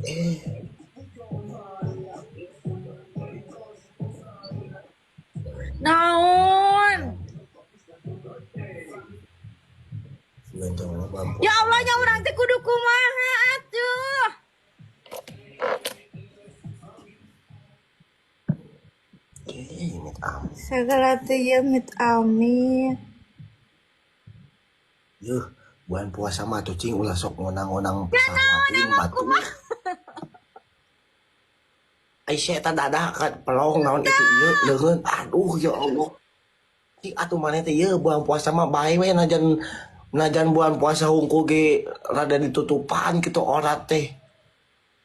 Eh, Naon? Ya Allah nya urang teh kudu kumaha atuh. Eh, mit amit. Segala teh ya mit amit. Yuh, bulan puasa mah tuh cing ulah sok ngonang-ngonang pesawat batu. Aisyah eta dadah kan pelong naon itu ieu leungeun. Aduh ya Allah. Cing atuh maneh teh ieu bulan puasa mah bae we najan najan bulan puasa hungkul ge rada ditutupan gitu orat teh.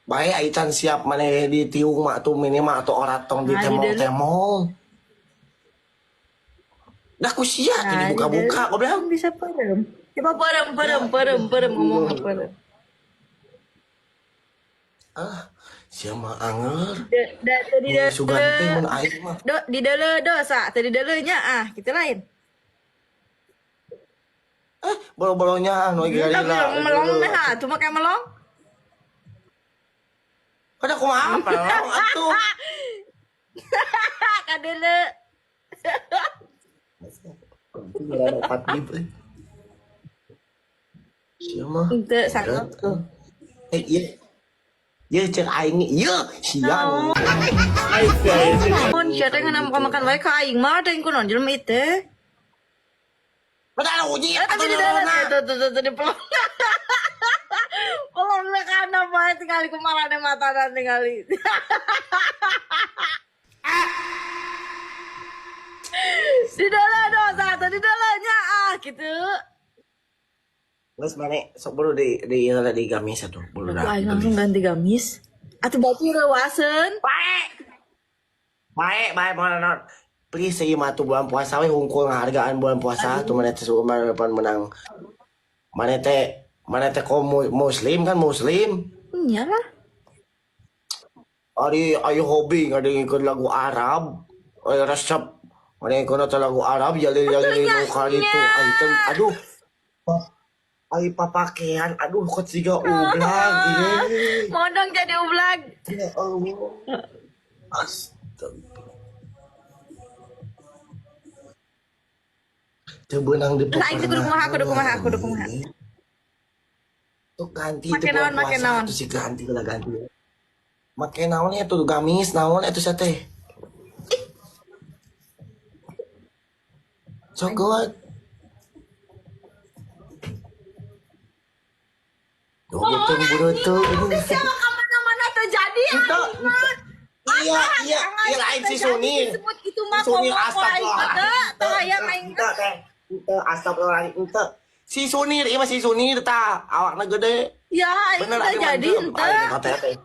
Bae ai can siap maneh ditiung mah atuh minimal atuh orat tong Nah, di ditemong-temong. Dah ku sia teh Nah, di dibuka-buka goblok. bisa perem. Coba perem perem perem perem ngomong perem. Ah, sia mah anger. Da, da, di Sugan teh mun aing mah. Do, di dele dosa, tadi delenya ah, gitu lain. Eh, boro-boronya anu Tapi galila. melong nah, cuma kayak melong. Kada kumaha pelong atuh. Kadele. Empat ribu. Sia mah. Henteu sakit. Eh, iya. Iya cek aing iya sia. Mun sia teh ngeunah makan wae ka aing mah teh kunaon jelema ieu teh. Padahal uji Eh, tapi di dalam tuh tuh tuh tuh di pelong. Pelong kana bae tingali kumarane matana tingali. Di dalam dosa atau di dalamnya ah gitu. Geus mane sok buru di gamis atuh buru dah. Aing langsung ganti gamis. Atuh batu rewaseun. Bae. Bae, bae mana non. Please ieu mah tuh bulan puasa we hungkul ngahargaan bulan puasa tuh maneh teh mana depan menang. Maneh teh kok muslim kan muslim. Iyalah. Ari ayo hobi ngadengikeun lagu Arab. Ayo resep. Ngadengikeun teh lagu Arab jalil-jalil nu kali itu item aduh. Ai papakean aduh kok siga ublag ieu. Mau dong jadi ublag. Ya Allah. Astaga. Teu beunang di Lah, aing teh kudu kumaha, kudu kumaha, kudu kumaha. Tuh ganti Make teu naon, bulan make puasa naon. tuh si ganti lah ganti. Make naon nya tuh gamis naon atuh sia teh. Sok kuat. Tuh betul betul. Siapa kemana-mana terjadi Itu aing mah. iya iya iya lain si Sunil. Disebut itu mah Sunil komo ku aing astagfirullah. teh teu hayang aing Ente teh. Ente astagfirullahaladzim ente. Si Sunil ieu mah si Sunil tah awakna gede. Ya aing Bener teu abi mah jadi ente. henteu. Aing kata teh.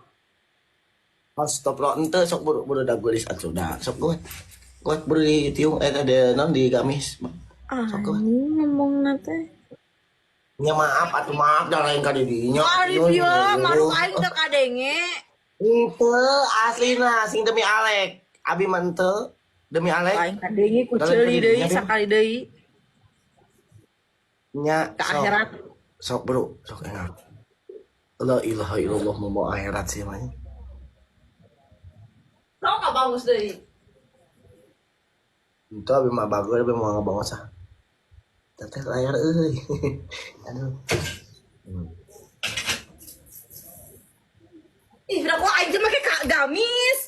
Astagfirullah ente sok buru buru da geulis atuh dah. Sok kuat. Kuat buru di tiung eh ada non di gamis. Sok kuat. Anjing ngomongna teh. Nya maaf atuh maaf dah lain ka didinya. Arif ya, makhluk aing teu kadenge. Ente aslina sing demi Alek. Abi mah ente demi Alek. Aing kadenge ku Dalam ceuli deui kadidinya, Bim. sakali deui Nya ke sok. akhirat. Sok bro, sok enak. La ilaha illallah mau akhirat sih mah. Tau nggak bagus deui. Itu abi mah bagus, abi mau ngebangun sah. Teteh layar euy. Aduh. Ih, udah kok aing teh make gamis.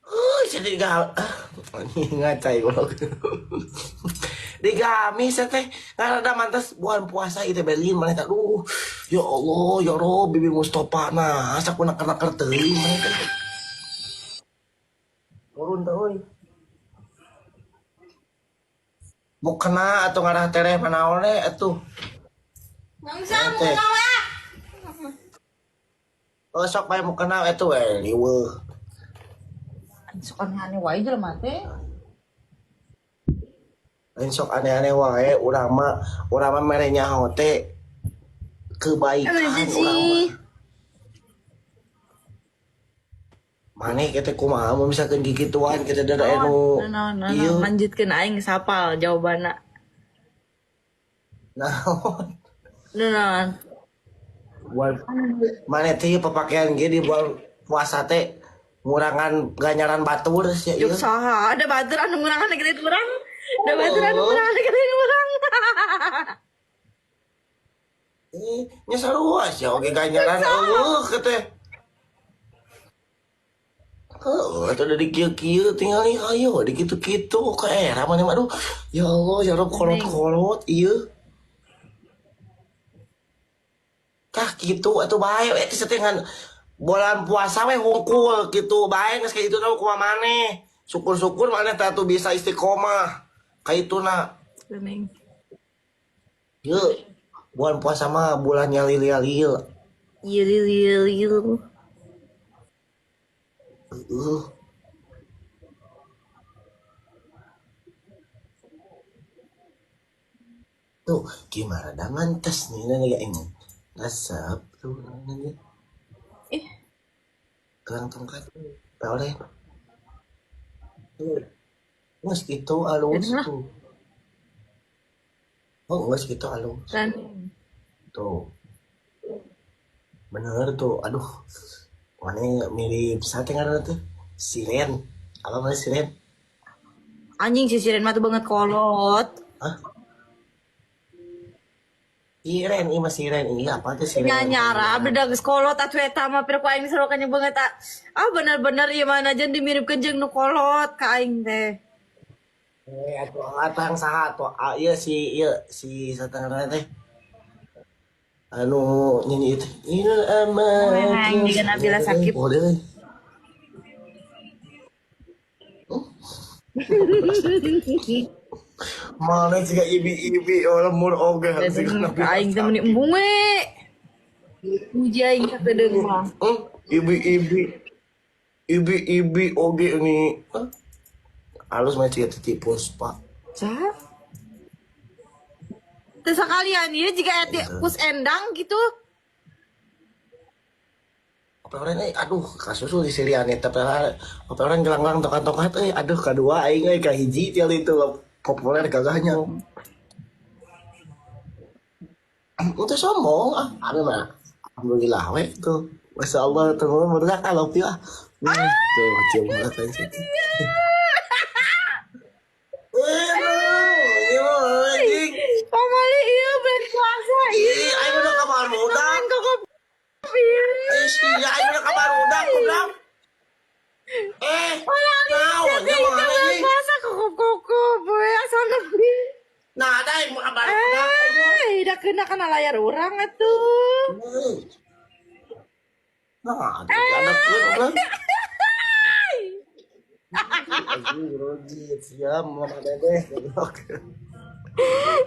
Oh, jadi gal ah, ngacai goblok. Di gamis teh ngarada mantas bulan puasa itu Berlin mana teh aduh. Ya Allah, ya Rob, Bibi Mustafa nah, asa ku naker-naker teuing mana teh. Turun teh euy. Mau kena atau ngarah tereh manaon we atuh. Mangsa mau Teh. kenal lah. Oh, sok bae mau kena atuh we liweuh. Sok aneh-aneh wae jelema teh. Lain sok aneh-aneh wae urang mah mere nyaho teh kebaikan Emang urang sih. mah. Maneh kita kumaha mun misalkan gigituan kita da anu Nah, nah, ieu nah, lanjutkeun aing sapal jawabanna. naon Nah, nah. Bulan mana teh ieu papakaian ge di bulan puasa teh ngurangan ganjaran batur sia Juk ieu. saha, ada batur anu ngurangan lagi urang. Ada batur anu Oh. ngurangan lagi urang. Eh, nya sarua sia oge ganjaran eueuh ke teh. Heeh, atuh da di kieu-kieu tinggal nih ayo di kitu-kitu ke era mana mah aduh. Ya Allah, ya Rob kolot-kolot ieu. Tah kitu atuh bae we teh ngan bulan puasa we hungkul kitu bae geus kitu na kumaha maneh. Syukur-syukur maneh teh atuh bisa istiqomah. Kaituna. Lemeng. Yeuh, bulan puasa mah bulan nyalil-yalil. Iya, iya, iya. Heeh. Tuh, gimana dangan tes nih nanya ini. Resep tuh nanya. Ih, Gelang tongkat. Boleh. Tuh. Nges gitu alus lah. tuh. Oh, nges gitu alus. Dan Tuh. Bener tuh. Aduh. Mana mirip sate ngaranna tuh? Siren. Apa mana siren? Anjing si Siren mah tuh banget kolot. Hah? Siren, iya mah siren. Iya, apa tuh siren? Nyanyara, beda geus kolot atuh eta mah pira ku aing diserokannya banget ah. Ah bener-bener ieu mana aja dimiripkeun jeung nu kolot ka aing teh. Eh, atuh atuh yang saha atuh? Ah, iya si sate ngaranna teh. Anu nyanyi itu. Ilal Aing amakin. juga Nabila sakit. Boleh. Mana juga ibi-ibi orang mur oge sih Aing teh meni embung we. Muji aing sakedeung mah. Ibi-ibi ibi-ibi oge ini. Halus mah ciga titi Puspa. Sa? Teu sakalian ieu jiga eti kus endang gitu. Apa orang aduh kasusul di sini aneh tapi apa orang gelanggang tokat-tokat aduh kedua aing euy ka hiji tial itu populer gagahnya. Itu sombong ah, abi mah alhamdulillah we tuh. Masya Allah tuh murdak I love you ah. Tuh cium banget aing situ. Eh, anjing. Pamali ieu bulan puasa ieu. Ih, aing udah ka barudak. Kok ieu. Eh, sia aing udah ka barudak goblok. Eh, naon nya mah Bulan anjing. puasa kukup-kukup we asal nepi. Nah, ada aing mah ka barudak. Eh, da kena kana layar urang atuh. Nah, ada anak goblok. Anjing, rojit, siap, mama dedeh, goblok.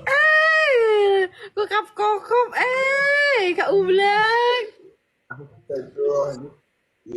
Eh, kokap kokop eh, ka ublek. Aduh.